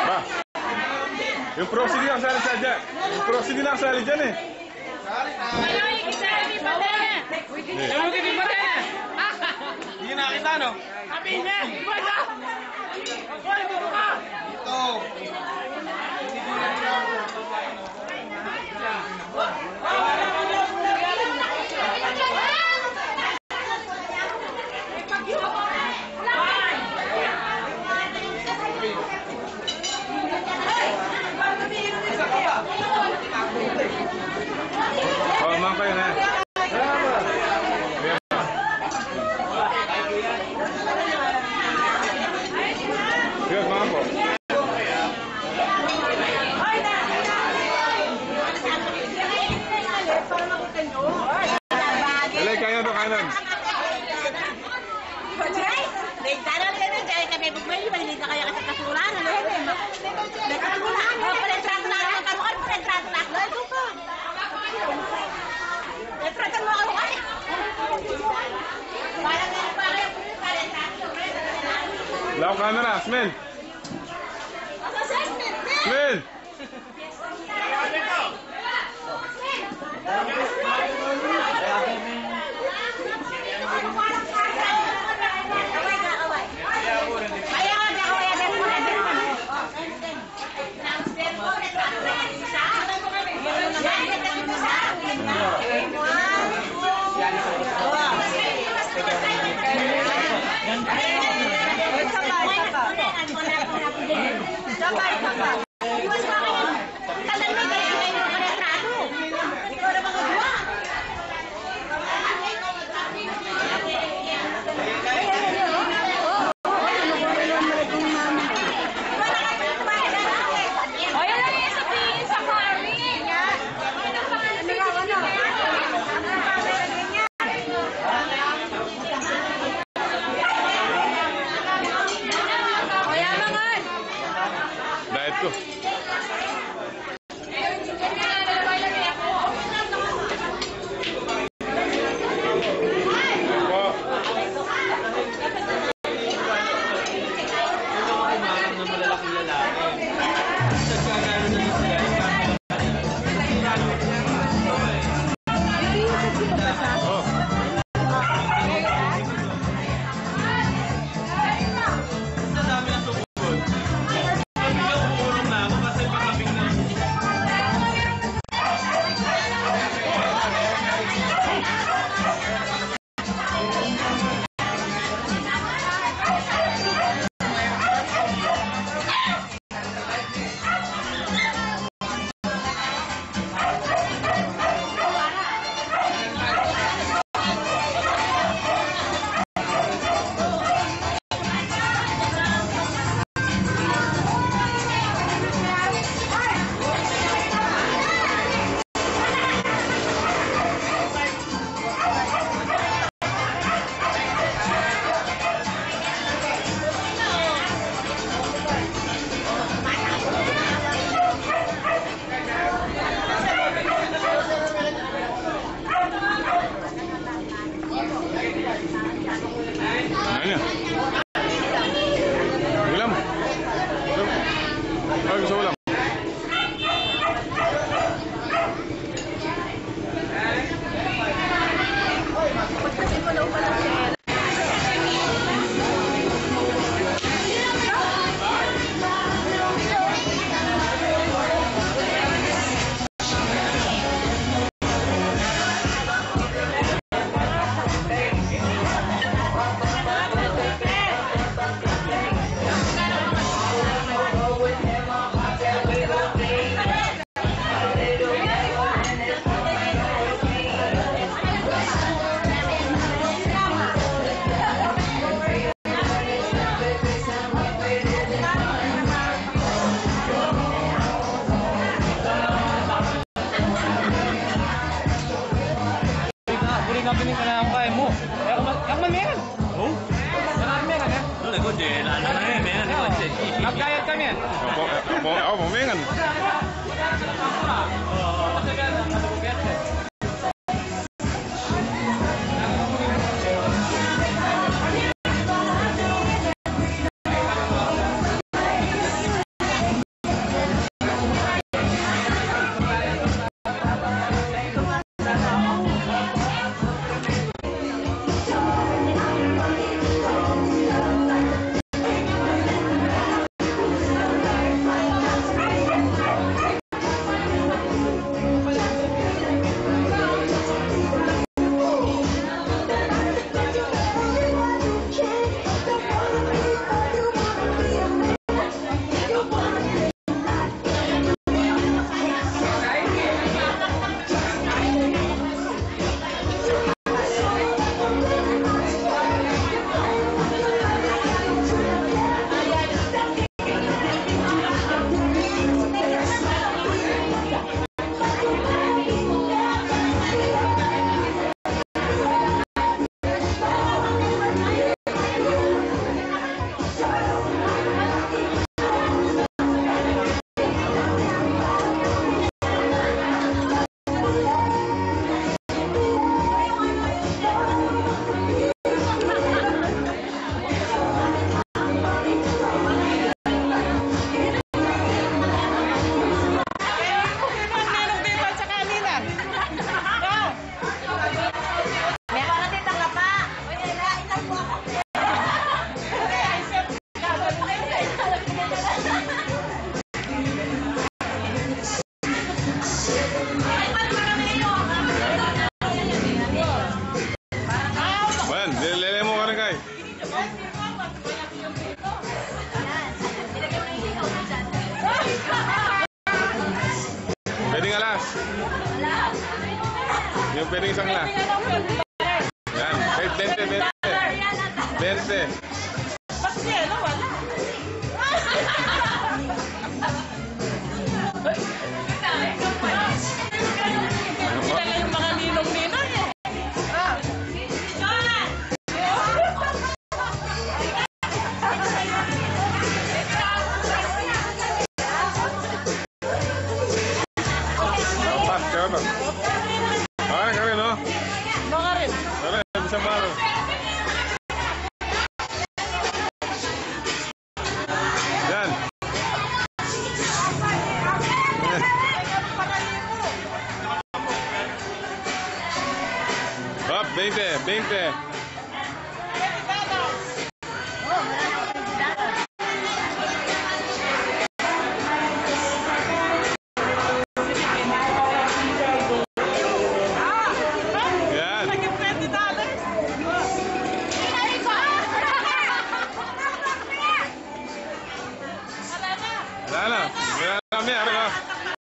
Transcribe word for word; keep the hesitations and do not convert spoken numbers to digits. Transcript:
Ba, yung proxy di lang sali sa dyan. Yung proxy di lang sali dyan eh. Hindi na kita, no? Sabi niya, iba na! Hoy, dito ka! Ito. Oh, man kayo na. Yun, mga po. Dali, kanan to, kanan. Law camera, Smin. Smin! Diet ko. Pala ang bahay mo. Eh, ako man, ako man, meron. Oh? Marami meron, eh. Ano, good, eh. Ano na, eh, meron, eh. Nagkayat kami, eh. Opo, opo, opo, meron. Ayan, lele mo ka rin, Kay. Pwedeng alas. Yung pwedeng isang alas. Yan. Kahit bente, bente. Bente. Talaga yung mga ninong-ninang, eh. Pas, kaya ba? Ay, kami, no? Baka rin. Kami, isang baro. Yan. Hop, bente, bente. Yan. Wala na. Wala na kami. Aray,